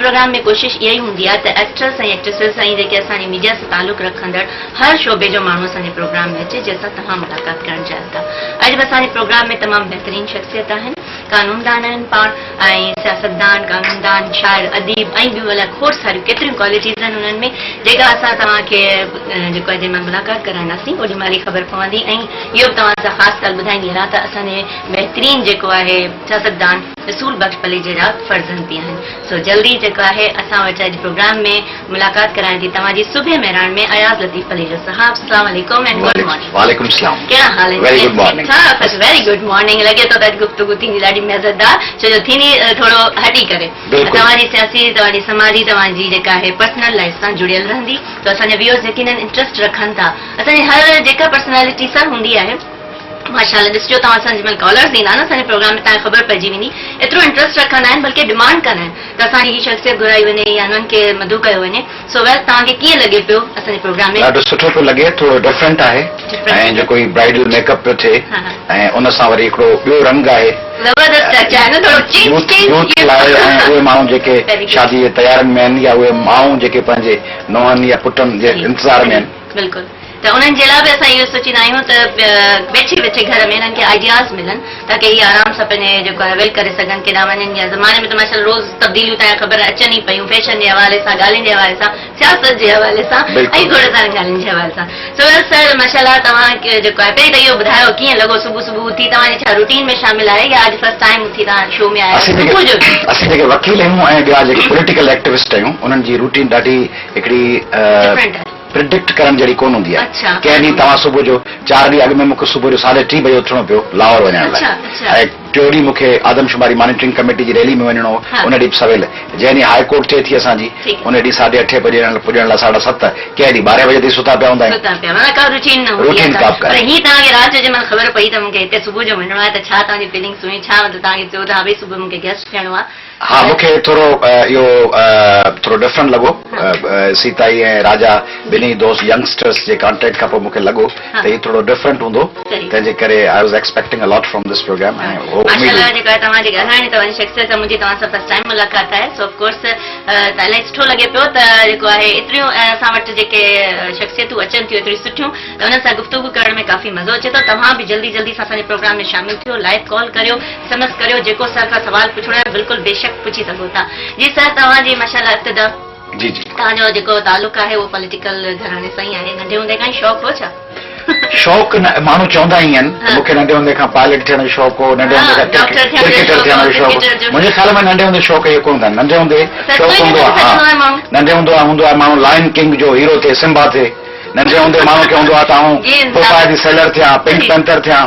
Programme ۾ ڪوشش اها ئي هوندي آهي ته ايڪٽرس ۽ ايڪٽريسز ۽ جيڪي اسان جي ميڊيا سان تعلق رکندڙ هر شعبي جو ماڻهو اسان جي پروگرام ۾ اچي جنهن سان توهان ملاقات ڪرڻ چاهيو ٿا. اڄ به اسان جي پروگرام ۾ تمام بهترين شخصيت آهن. قانوندان آهن پاڻ ۽ سياستدان، قانوندان، شاعر، اديب ۽ ٻيون الائي کوڙ ساريون ڪيتريون ڪوالٽيز آهن انهن ۾ جيڪا اسان توهان کي جيڪو آهي جنهن مهل ملاقات ڪرائينداسين اوڏي مهل ئي خبر پوندي ۽ اهو به توهان سان خاص ڳالهه ٻڌائيندي هلان ته اسان جي بهترين جيڪو آهي سياستدان رسول بخش پليجي جا فرزند به آهن سو جلدي جيڪو آهي اسان وٽ اڄ پروگرام ۾ ملاقات ڪرايان ٿي توهان جي صبح مهراڻ ۾ اياز لطيف پليجو صاحب السلام عليڪم اينڊ گڊ مارننگ. وعليڪم السلام ڪهڙا حال آهن ويري گڊ مارننگ. ٺيڪ ٺاڪ ويري گڊ مارننگ لڳي ٿو ته اڄ گفتگو ٿيندي ڏاڍي مزيدار ڇو جو ٿيندي ٿورو هٽي ڪري توهان جي سياسي توهان جي سماجي توهان جي جيڪا آهي پرسنل لائف سان جڙيل رهندي ته اسان جا ويورز يقينن انٽرسٽ رکن ٿا اسان جي هر جيڪا پرسنالٽي سان هوندي آهي ماشاءالله ڏسجو توهان اسان جي مهل ڪالرز ايندا نه اسان جي پروگرام ۾ توهان کي خبر پئجي ويندي ايترو انٽرسٽ رکندا آهن بلڪه ڊمانڊ ڪندا آهن ته اسان جي هي شخصيت گهرائي وڃي يا انهن کي مدعو ڪيو وڃي سو ويل توهان کي ڪيئن لڳي پيو اسان جي پروگرام ۾. ڏاڍو سٺو پيو لڳي ٿورو ڊفرنٽ آهي ۽ جيڪو هي برائيڊل ميڪ اپ پيو ٿئي ۽ ان سان وري هڪڙو ٻيو رنگ آهي زبردست ٽچ آهي نه ٿورو چينج چينج يوٿ لاء ۽ اهي ماڻهو جيڪي شادي جي تيارين ۾ آهن يا اهي مائون جيڪي پنهنجي نونهن يا پٽن جي انتظار ۾ آهن. بلڪل ته انهن جي لاء به اسان اهو سوچيندا آهيون ته ويٺي ويٺي گهر ۾ انهن کي آئيڊياز ملن تاڪه هي آرام سان پنهنجي جيڪو آهي ويل ڪري سگهن ڪيڏانهن وڃن يا زماني ۾ ته ماشاء الله روز تبديليون تان خبر اچن ئي پيون فيشن جي حوالي سان ڳالهين جي حوالي سان سياست جي حوالي سان ۽ کوڙ سارين ڳالهين جي حوالي سان سو ويل سر ماشاء الله توهان جيڪو آهي پهرين ته اهو ٻڌايو ڪيئن لڳو صبح صبح اٿي توهان جي ڇا روٽين ۾ شامل آهي يا اڄ فرسٽ ٽائيم اٿي توهان شو ۾ آيا آهيو صبح جو اسين جيڪي وڪيل آهيون ۽ ٻيا جيڪي پوليٽيڪل ايڪٽيوسٽ آهيون انهن جي روٽين ڏاڍي هڪڙي ڊفرنٽ آهي. پرڊڪٽ ڪرڻ جهڙي ڪونه هوندي آهي. ڪنهن ڏينهن توهان صبح جو چار ڏينهن اڳ ۾ مون کي صبح جو ساڍي ٽي بجي اٿڻو پيو لاهور وڃڻ لاء ۽ ٽيون ڏينهن مون کي آدمشماري مانيٽرنگ ڪميٽي جي ريلي ۾ وڃڻو هو ان ڏينهن به سويل جنهن ڏينهن هاء ڪورٽ ٿئي ٿي اسان جي ان ڏينهن ساڍي اٺين بجي پڄڻ لاء ساڍا ست ڪنهن ڏينهن ٻارهين بجي تائين ستا پيا هوندا آهيون. روٽين ڪا به ڪانهي. ها مون کي ٿورو اهو ٿورو ڊفرنٽ لڳو سيتائي ۽ راجا ٻنهي دوست ينگسٽرس جي ڪانٽيڪٽ کان پوء مون کي لڳو ته هي ٿورو ڊفرنٽ هوندو تنهن جي ڪري I was expecting a lot from this programme ۽ هو اميد ماشاءالله جيڪو آهي توهان جي ڳالهائڻ توهان جي شخصيت سان منهنجي توهان سان فرسٽ ٽائيم ملاقات آهي سو آف ڪورس ته الاهي سٺو لڳي پيو ته جيڪو آهي ايتريون اسان وٽ جيڪي شخصيتون اچن ٿيون ايتريون سٺيون ته انهن سان گفتگو ڪرڻ ۾ ڪافي مزو اچي ٿو توهان به جلدي جلدي سان اسان جي پروگرام ۾ شامل ٿيو لائيو ڪال ڪريو ايس ايم ايس ڪريو جيڪو سر کان سوال پڇڻو آهي بلڪل بيشڪ پڇي سگهو ٿا جي سر توهان جي ماشاءالله ابتدا جي جي توهان جو جيڪو تعلق آهي اهو پوليٽيڪل گهراڻي سان ئي آهي ننڍي هوندي کان ئي شوق هو ڇا؟ شوق نه ماڻهو چوندا ئي آهن مون کي ننڍي هوندي کان پائلٽ ٿيڻ جو شوق هو ننڍي هوندي کان ڪرڪيٽر ٿيڻ جو شوق هو منهنجي خيال ۾ ننڍي هوندي شوق اهو ڪونه هوندو آهي ننڍي هوندي شوق هوندو آهي ها ننڍي هوندو آهي هوندو آهي ماڻهو لائن ڪنگ جو هيرو ٿئي سمبا ٿئي ننڍي هوندي ماڻهو کي هوندو آهي ته آئون پوپائي the seller ٿيان، پنڪ پينٿر ٿيان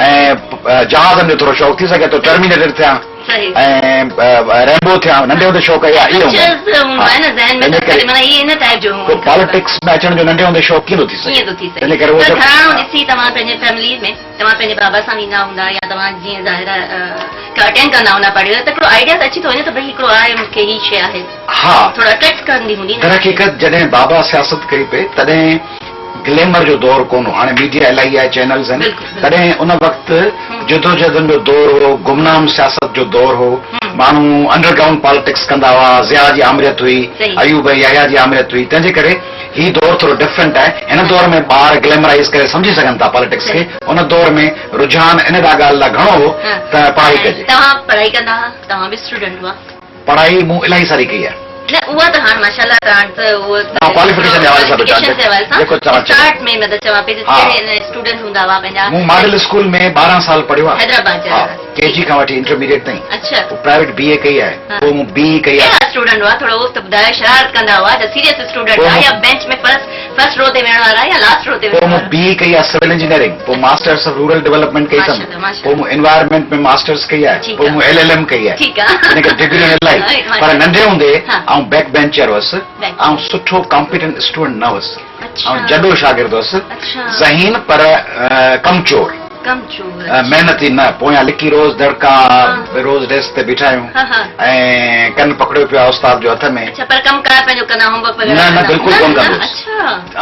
۽ جهازن جو ٿورو شوق ٿي سگهي ٿو ٽرمينيٽر ٿيان ۽ ريمبو ٿيان ننڍي هوندي شوق اها اهي هوندا آهن پوء پاليٽڪس ۾ اچڻ جو ننڍي هوندي شوق ڪيئن ٿو ٿي سگهي تنهنجي ڪري اهو توهان پنهنجي بابا سان ويندا هوندا يا توهان جيئن ظاهر آهي اٽينڊ ڪندا هوندا پڙهيو ته هڪڙو آئيڊيا ته اچي ٿو وڃي ته ڀئي هڪڙو آهي مون کي هي شيء آهي ها ٿورو اٽريڪٽ ڪندي هوندي نه درحقيقت جڏهن بابا سياست ڪئي پئي تڏهن گليمر جو دور ڪونه هو هاڻي ميڊيا الاهي آهي چينلز آهن تڏهن ان وقت جدوجهدن جو دور هو گمنام سياست جو دور هو ماڻهو انڊر گرائونڊ پاليٽڪس ڪندا هئا ضياء جي آمريت هئي ايوب ۽ يحيٰ جي آمريت هئي تنهن جي ڪري هي دور ٿورو ڊفرنٽ آهي هن دور ۾ ٻار گليمرائيز ڪري سمجهي سگهن ٿا پاليٽڪس کي ان دور ۾ رجحان ان ڏانهن ڳالهه لاء گهڻو هو ته پڙهائي ڪجي. توهان پڙهائي ڪندا ها توهان به اسٽوڊنٽ هئا. پڙهائي مون الاهي ساري ڪئي آهي. نه اها ته هاڻ ماشاءالله ته هاڻ ته اهو ها ڪواليفڪيشن جي حوالي سان پيو چوان جي حوالي سان جيڪو توهان چئو اسٽارٽ ۾ مطلب چوان پئي ته ڪهڙي اسٽوڊنٽ هوندا هئا پنهنجا. مون ماڊل اسڪول ۾ 12 سال پڙهيو آهي. حيدرآباد جا. ها ڪي جي کان وٺي انٽرميڊيٽ تائين. اڇا. پوء پرائيويٽ بي اي ڪئي آهي. پوء مون بي اي ڪئي آهي. ڪهڙا اسٽوڊنٽ هئا ٿورو اهو ته ٻڌايو شرارت ڪندا هئا يا سيريس اسٽوڊنٽ هئا يا بينچ ۾ فرسٽ فرسٽ رو تي ويهڻ وارا يا لاسٽ رو تي ويهڻ پوء مون وارا. بي اي ڪئي آهي سول انجنيئرنگ پوء ماسٽرس آف رورل ڊولپمينٽ ڪئي اٿم پوء مون انوائرمينٽ ۾ ماسٽرس ڪئي آهي پوء مون ايل ايل ايم ڪئي آهي ان ڪري ڊگريون الاهي پر ننڍي هوندي آئون بيڪ بينچر هئس آئون سٺو ڪامپيٽنٽ اسٽوڊنٽ نه هئس آئون جڏو شاگرد هئس ذهين پر ڪمچور محنتي نه پويان لڪي روز دڙڪا روز ڊيسڪ تي بيٺا آهيون ۽ ڪن پڪڙيو پيو آهي استاد جو هٿ ۾ نه نه بلڪل ڪونه ڪندو هوس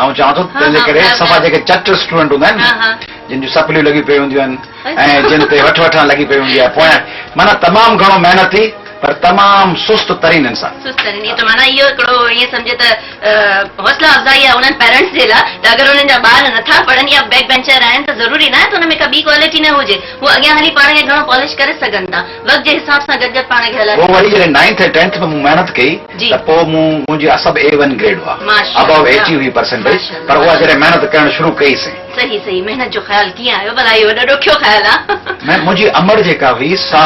آئون چوان ٿو تنهنجي ڪري صفا جيڪي چٽ اسٽوڊنٽ هوندا آهن جن جون سپليون لڳيون پيون هونديون آهن ۽ جن تي وٺ وٺان لڳي پئي هوندي آهي پويان معنيٰ تمام گهڻو محنتي پر تمام سست ترين انسان. سست ترين اهو ته معنيٰ اهو هڪڙو ائين سمجهه ته حوصلا افزائي آهي انهن پيرنٽس جي لاء ته اگر انهن جا ٻار نٿا پڙهن يا بيڪ بينچر آهن ته ضروري ناهي ته ان ۾ ڪا ٻي ڪوالٽي نه هجي هو اڳيان هلي پاڻ کي گهڻو پالش ڪري سگهن ٿا وقت جي حساب سان گڏ گڏ پاڻ کي هلائي پوء وري جڏهن نائنٿ ۽ ٽينٿ ۾ مون محنت ڪئي ته پوء مون منهنجا سڀ اي ون گريڊ هئا ابو ايٽي هئي پرسنٽيج پر اها جڏهن محنت ڪرڻ شروع ڪئي سين. صحيح صحيح محنت جو خيال ڪيئن آيو ڀلا اهو وڏو ڏکيو خيال آ. منهنجي امڙ جيڪا هئي سا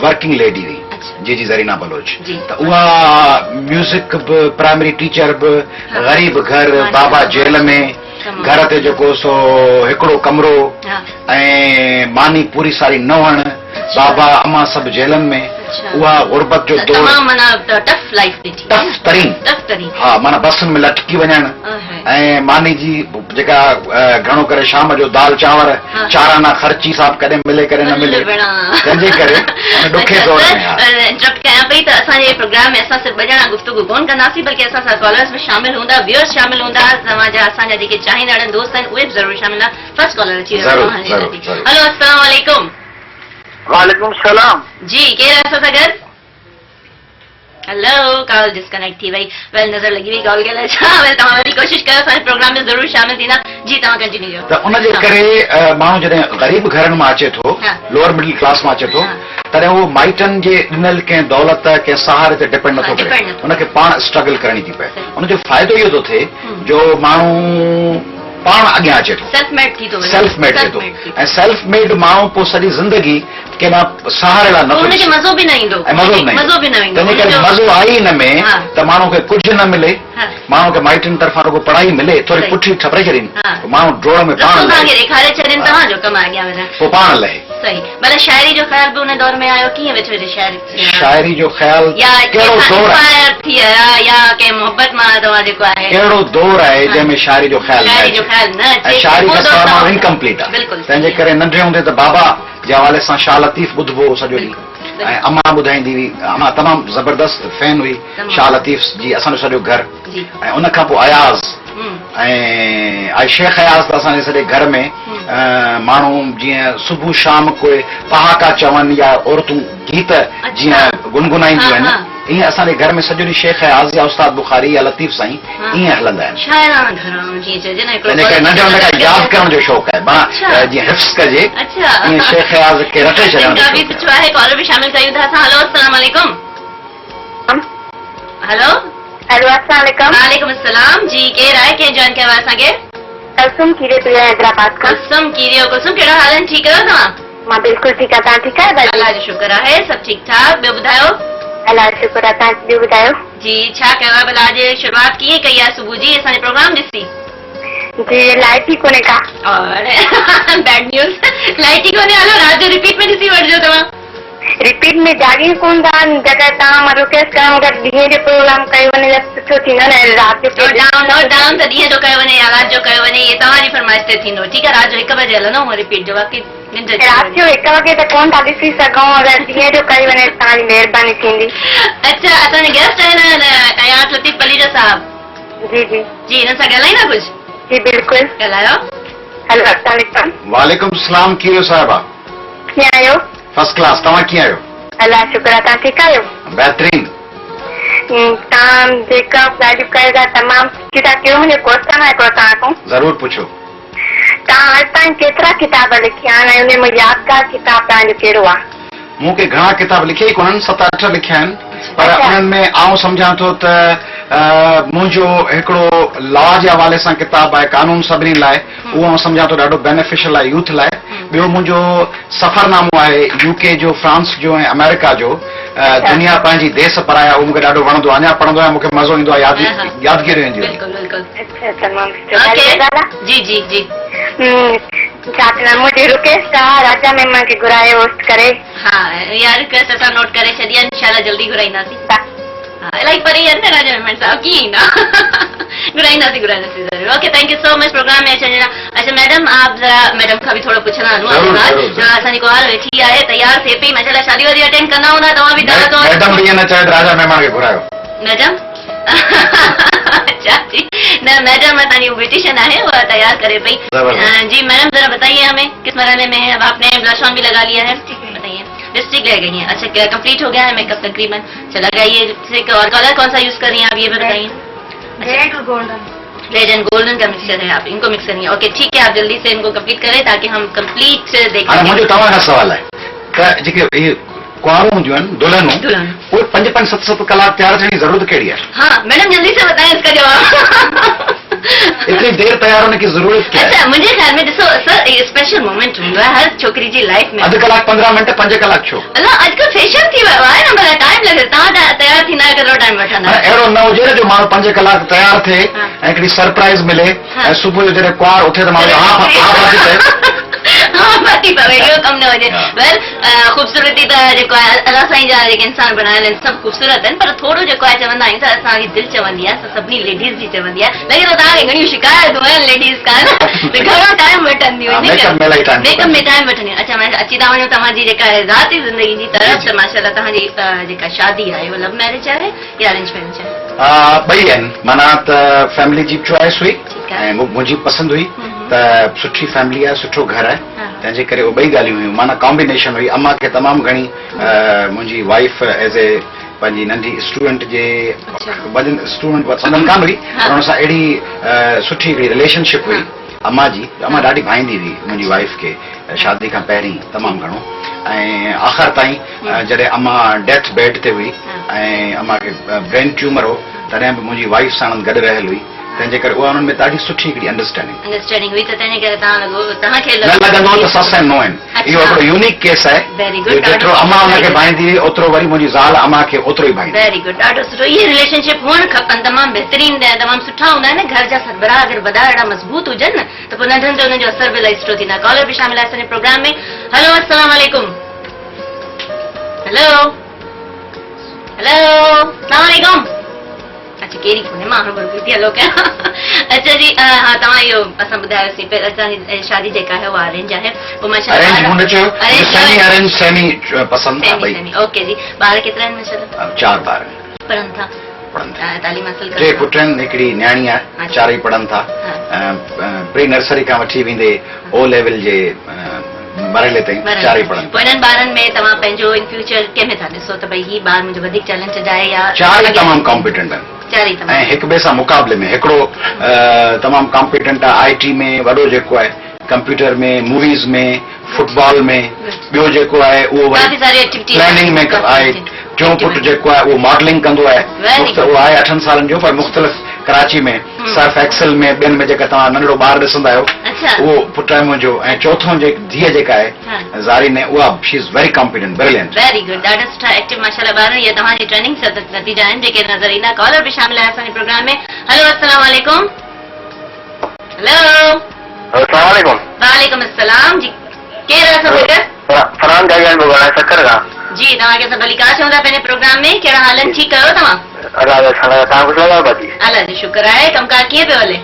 ورڪنگ ليڊي هئي جي جي زرينا بلوچ ته اها ميوزڪ به پرائمري ٽيچر به غريب گهر بابا جيل ۾ گهر تي جيڪو سو هڪڙو ڪمرو ۽ ماني پوري ساري نه هئڻ بابا امان سڀ جيلن ۾ اها غربت جو دور تمام معنيٰ ٽف لائيف ڏٺي ٽف ترين ٽف ترين ها معنيٰ بسن ۾ لٽڪي وڃڻ ۽ ماني جي جيڪا گهڻو ڪري شام جو دال چانور چار آنا خرچي صاحب ڪڏهن ملي ڪڏهن نه ملي تنهن جي ڪري ان ڏکي دور ۾ ها. انٽرپٽ ڪيان پئي ته اسان جي پروگرام ۾ اسان صرف ٻه ڄڻا گفتگو ڪون ڪنداسين بلڪه اسان سان ڪالرز به شامل هوندا ويورز شامل هوندا توهان جا اسان جا جيڪي چاهيندڙ دوست آهن اهي به ضرور شامل هوندا فرسٽ ڪالر اچي ويو ضرور ضرور ضرور هلو السلام عليڪم. وعليڪم السلام. جي ڪير آهي اسان سان گڏ؟ هلو ڪال ڊسڪنيڪٽ ٿي وئي ويل نظر لڳي وئي ڪال کي الائي ڇا ويل توهان وري ڪوشش ڪيو اسان جي پروگرام ۾ ضرور شامل ٿيندا جي توهان ڪنٽينيو ڪيو ته ان جي ڪري ماڻهو جڏهن غريب گهرن مان اچي ٿو لوئر مڊل ڪلاس مان اچي ٿو تڏهن اهو مائٽن جي ڏنل ڪنهن دولت ڪنهن سهاري تي ڊپينڊ نٿو ڪري ان کي پاڻ اسٽرگل ڪرڻي ٿي پئي ان جو فائدو اهو ٿو ٿئي جو ماڻهو پاڻ اڳيان اچي ٿو سيلف ميڊ ٿي ٿو وڃي سيلف ميڊ ٿئي ٿو ۽ سيلف ميڊ ماڻهو پوء سڄي زندگي ڪنهن سهاري لاء نٿو ان کي مزو به نه ايندو ۽ مزو به نه ايندو تنهن ڪري مزو آئي ان ۾ ته ماڻهو کي ڪجهه نه ملي ماڻهو کي مائٽن طرفان رڳو پڙهائي ملي ٿوري پٺي ٺپري ڇڏين پوء ماڻهو ڊوڙ ۾ پاڻ لهي ڏيکاري ڇڏين توهان جو ڪم اڳيان وڌائڻ پوء پاڻ لهي صحيح ڀلا شاعري جو خيال به ان دور ۾ آيو ڪيئن وچ وچ شاعري شاعري جو خيال يا ڪهڙو دور آهي ٿي آيا يا ڪنهن محبت مان توهان جيڪو آهي ڪهڙو دور آهي جنهن ۾ شاعري جو خيال نه شاعري جو خيال نه اچي ۽ شاعري کان سواء ماڻهو انڪمپليٽ آهي بلڪل تنهن جي ڪري ننڍي هوندي ته بابا جي حوالي سان شاهه لطيف ٻڌبو هو سڄو ڏينهن ۽ امان ٻڌائيندي هئي امان تمام زبردست فين هئي شاهه لطيف جي اسان جو سڄو گهر ۽ ان کان پوء اياز ۽ شيخ اياز ته اسان جي سڄي گهر ۾ ماڻهو جيئن صبح شام ڪوئي پهاڪا چون يا عورتون گيت جيئن گنگنائينديون آهن ائين اسان جي گهر ۾ سڄو ڏينهن شيخ اياز يا استاد بخاري يا لطيف سائين ائين هلندا آهن. شاعراڻه گهراڻو جيئن چئجي نه هڪڙو تنهن جي ڪري ننڍي هوندي کان ياد ڪرڻ جو شوق آهي معنيٰ جيئن حفظ ڪجي ائين شيخ اياز کي رٽي ڇڏڻ جو شوق آهي. سٺو آهي ڪالر به شامل ڪيون ٿا اسان هلو السلام عليڪم هلو هلو السلام عليڪم. وعليڪم السلام جي ڪير آهي ڪنهن جوائن ڪيو آهي اسان کي. ڪلثوم ڪيريو پئي آهيان حيدرآباد کان. ڪلثوم ڪيريو ڪلثوم ڪهڙا حال آهن ٺيڪ آهيو توهان. مان بلڪل ٺيڪ آهيان توهان ٺيڪ آهيو باجي. الله جو شڪر آهي سڀ ٺيڪ ٺاڪ ٻيو ٻڌايو. الله جو شڪر آهي توهان ٻيو ٻڌايو. جي ڇا ڪيو آهي ڀلا اڄ شروعات ڪيئن ڪئي آهي صبح جي اسان جي پروگرام ڏسي. جي لائٽ ئي ڪونهي ڪا. اڙي بيڊ نيوز لائٽ ئي ڪونهي هلو رات جو رپيٽ ۾ ڏسي وٺجو توهان. رپيٽ ۾ جاڳين ڪون ٿا جيڪر توهان مان رڪويسٽ ڪيان اگر ڏينهن جو پروگرام ڪيو وڃي ته سٺو ٿيندو نه رات جو نوٽ ڊائون نوٽ ڊائون ته ڏينهن جو ڪيو وڃي يا رات جو ڪيو وڃي اهي توهان جي فرمائش تي ٿيندو ٺيڪ آهي رات جو هڪ بجي هلندو هونء رپيٽ جو باقي ننڊ اچي رات جو هڪ وڳي ته ڪون ٿا ڏسي سگهون اگر ڏينهن جو ڪئي وڃي ته توهان جي مهرباني ٿيندي. اڇا اسان جا گيسٽ آهن اياز لطيف پليجو صاحب. جي جي. جي هنن سان ڳالهائيندا ڪجهه. جي بلڪل. ڳالهايو. هلو السلام عليڪم. وعليڪم السلام ڪيئن آهيو صاحبه. ڪيئن آهيو. فرسٽ ڪلاس توهان ڪيئن آهيو. الله جو شڪر آهي توهان ٺيڪ آهيو. بهترين. توهان جيڪا به ڳالهيون ڪيو ٿا تمام سٺيون ٿا ڪيو منهنجو ڪوئسچن آهي هڪڙو توهان کان. ضرور پڇو. توهان اڄ تائين ڪيترا ڪتاب لکيا آهن ۽ انهي مان يادگار ڪتاب توهان جو ڪهڙو آهي؟ مون ڪي گهڻا ڪتاب لکيا ئي ڪونهن، ست اٺ لکيا آهن، پر انهن ۾ آئون سمجهان ٿو ته منهنجو هڪڙو لا جي حوالي سان ڪتاب آهي قانون سڀني لاء، اهو آئون سمجهان ٿو ڏاڍو بينيفيشل آهي يوٿ لاء. ٻيو منهنجو سفرنامو آهي يو ڪي جو، فرانس جو ۽ آمريڪا جو، دنيا پنهنجي ديس پرايا، اهو مون کي ڏاڍو وڻندو آهي، اڃا پڙهندو آهيان مون کي مزو ايندو آهي، يادگيريون اينديون آهن. اڇا تمام سٺو ڳالهه ڳالهه جي جي جي ڇا ڪران منهنجي رڪويسٽ آ راجا ميمڻ کي گهرايو هوسٽ ڪري. ها اها رڪويسٽ اسان نوٽ ڪري ڇڏي آ انشاء الله جلدي گهرائينداسين ها الائي پري آهن نه راجا ميمڻ صاحب ڪيئن ايندا گهرائينداسين گهرائينداسين ضرور okay thank you so much programme ۾ اچڻ جي لاء اڇا ميڊم آپ ذرا ميڊم کان به ٿورو پڇندا هلون اسان اسان جي ڪنوار ويٺي آهي تيار ٿئي پئي ماشاء الله شادي وادي اٽينڊ ڪندا هوندا توهان به دعوت ميڊم به ائين نه چوي ته راجا ميمڻ کي گهرايو ميڊم اچھا جي نه ميڊم توهان جي بيوٽيشن آهي اها تيار ڪري پئي جي ميڊم ذرا بتائيي همين ڪس مرحلي ۾ هي اب آپ ني بلش آن به لگا ليا هي بتائيي लिपस्टिक रह गई है। अच्छा, क्या कंप्लीट हो गया है मेकअप तकरीबन? अच्छा, लगाइए लिपस्टिक। और कलर कौन सा यूज कर रही हैं आप, ये भी बताइए। रेड और गोल्डन। रेड एंड गोल्डन का मिक्सचर है, आप इनको मिक्स करिए। ओके ठीक है, आप जल्दी से इनको कंप्लीट करें ताकि हम कंप्लीट देख हाणे सकें। मुंहिंजो तव्हां खां सवाल आहे त जेके इहे कुंवारूं हूंदियूं आहिनि, दुल्हनूं, दुल्हन। उहे पंज पंज सत सत कलाक तयार थियण जी ज़रूरत कहिड़ी आहे? हाँ मैडम, जल्दी से बताएं इसका जवाब। इतनी देर तैयार होने की जरूरत क्या है? अच्छा, मुंहिंजे ख़्याल में ॾिसो सर, स्पेशल मोमेंट हूंदो आहे हर छोकिरी जी लाइफ में। अधु कलाक 15 मिंट, 5 कलाक छो? अला, अॼुकल्ह फैशन थी वियो आहे न, भला टाइम लॻे, तव्हां तयार थींदा आहियो, केतिरो टाइम वठंदा? हाणे अहिड़ो न हुजे न जो माण्हू 5 कलाक तयार थिए ऐं हिकिड़ी सरप्राइज़ मिले ऐं सुबुह जो जॾहिं कुंवार उथे त माण्हू हा हा फाटी पए। हा फाटी पवे, इहो कमु न हुजे। हा। वेल, ख़ूबसूरती त जेको आहे अलाह साईं जा जेके इंसान बणायल आहिनि सभु ख़ूबसूरत आहिनि, पर थोरो जेको आहे चवंदा आहियूं त असांजी दिलि चवंदी आहे, असां सभिनी लेडीज़ जी चवंदी आहे। लॻे थो तव्हांखे घणियूं शिकायतूं आहिनि लेडीज़ खां न, त घणो टाइम वठंदियूं हा, आहिनि। मेकअप में इलाही टाइम मेकअप में टाइम वठंदियूं। अच्छा, मां अची था वञूं तव्हांजी जेका आहे ज़ाती ज़िंदगी जी तरफ़। जी, त माशाअल्लाह तव्हांजी जेका शादी आहे उहा लव मैरिज आहे या अरेंज मैरिज आहे? ॿई आहिनि, माना त फैमिली जी चॉइस हुई ठीकु आहे। ऐं मुंहिंजी पसंदि हुई हम्म। त सुठी फैमिली आहे, सुठो घर आहे, हा। तंहिंजे करे उहे ॿई ॻाल्हियूं हुयूं, माना कॉम्बिनेशन हुई। अम्मा खे तमामु घणी मुंहिंजी वाइफ एज ए पंहिंजी नंढी स्टूडेंट जे अच्छा। वॼन स्टूडेंट पसंदि कान हुई, हा। पर हुन सां अहिड़ी सुठी हिकिड़ी रिलेशनशिप हुई अम्मा जी। अम्मा ॾाढी भाईंदी हुई मुंहिंजी वाइफ खे शादी खां पहिरीं तमामु घणो ऐं आख़िर ताईं जॾहिं अम्मा डेथ बेड ते हुई ऐं अम्मा खे ब्रेन ट्यूमर हो, तॾहिं बि मुंहिंजी वाइफ साण गॾु रहियल हुई। तंहिंजे करे उहा हुननि में ॾाढी सुठी हिकिड़ी अंडरस्टैंडिंग अंडरस्टैंडिंग हुई, त तंहिंजे करे तव्हां लॻो तव्हांखे न लॻंदो त ससु ऐं नूंहं आहिनि। अच्छा। इहो हिकिड़ो यूनिक केस आहे Very good, जो जेतिरो ॾाढो अम्मा हुनखे सुठो। भाईंदी हुई, ओतिरो वरी मुंहिंजी ज़ाल अम्मा खे ओतिरो ई भाईंदी। वेरी गुड, ॾाढो सुठो। इहे रिलेशनशिप हुअणु खपनि, तमामु बहितरीन, तमामु सुठा हूंदा आहिनि। घर जा सरबराह अगरि वॾा अहिड़ा मज़बूत हुजनि न, त पोइ नंढनि ते हुननि जो असर बि इलाही सुठो थींदो आहे। कॉलर बि शामिल आहे असांजे प्रोग्राम में। हेलो, अस्सलाम वालेकुम। हेलो हेलो, अस्सलाम वालेकुम। अच्छा, केरी कोन्हे, मां हरभर थी हेलो कयां। अच्छा जी, हा तव्हां इहो असां ॿुधायोसीं पर असांजी शादी जेका आहे उहा अरेंज आहे, पोइ माशाअल्लाह अरेंज मूं न चयो, arrange semi arrange semi पसंदि सेमी ॿई। सेमी, ओके जी। ॿार केतिरा आहिनि माशाअल्लाह? 4 ॿार आहिनि। पढ़नि था? पढ़नि था। तालीम हासिल 3 कनि? पुट आहिनि, हिकिड़ी नियाणी आहे। अच्छा। चारई पढ़नि था। प्री नर्सरी खां वठी वेंदे ओ लेवल जे मरहले ताईं चारई पढ़नि। पोइ इन्हनि ॿारनि में तव्हां पंहिंजो इन फ्यूचर कंहिंमें था ॾिसो त भई ही ॿार मुंहिंजो वधीक टैलेंटेड आहे या चारई तमामु कॉम्पिटेंट आहिनि। चारई तमामु ऐं हिक ॿिए सां मुक़ाबले में हिकिड़ो तमामु कॉम्पिटेंट आहे I T में, वॾो जेको आहे कंप्यूटर में, मूवीज़ में, फुटबॉल में, ॿियो जेको आहे उहो वरी काफ़ी सारी एक्टिविटीज़ प्लानिंग में आहे, टियों पुट जेको आहे उहो मॉडलिंग कंदो आहे। Very good. उहो आहे 8 सालनि जो, पर मुख़्तलिफ़ कराची में सर्फ एक्सेल में ॿियनि में जेका तव्हां नंढड़ो ॿार ॾिसंदा आहियो अच्छा। उहो पुट आहे मुंहिंजो। ऐं चोथों जे धीअ जेका आहे ज़ारी ने, उहा she is very competent, brilliant. Very good, ॾाढा सुठा एक्टिव माशाअल्लाह ॿार। इहे तव्हांजी ट्रेनिंग जा नतीजा आहिनि जेके नज़र ईंदा। कॉलर बि शामिल आहे असांजे प्रोग्राम में। हेलो, अस्सलाम वालेकुम। हेलो। अस्सलाम वालेकुम। वालेकुम अस्सलाम जी, केरु आहे असां गॾु? फरहान जागियानी पियो ॻाल्हायां सक्खर खां। जी, तव्हांखे असां भलीकार चऊं था पंहिंजे प्रोग्राम में। कहिड़ा हाल आहिनि, ठीकु आहियो तव्हां? अलाह जो तव्हां ख़ुशि आहियो बाजी? अलाह जो शुक्र आहे। कमकार कीअं पियो हले?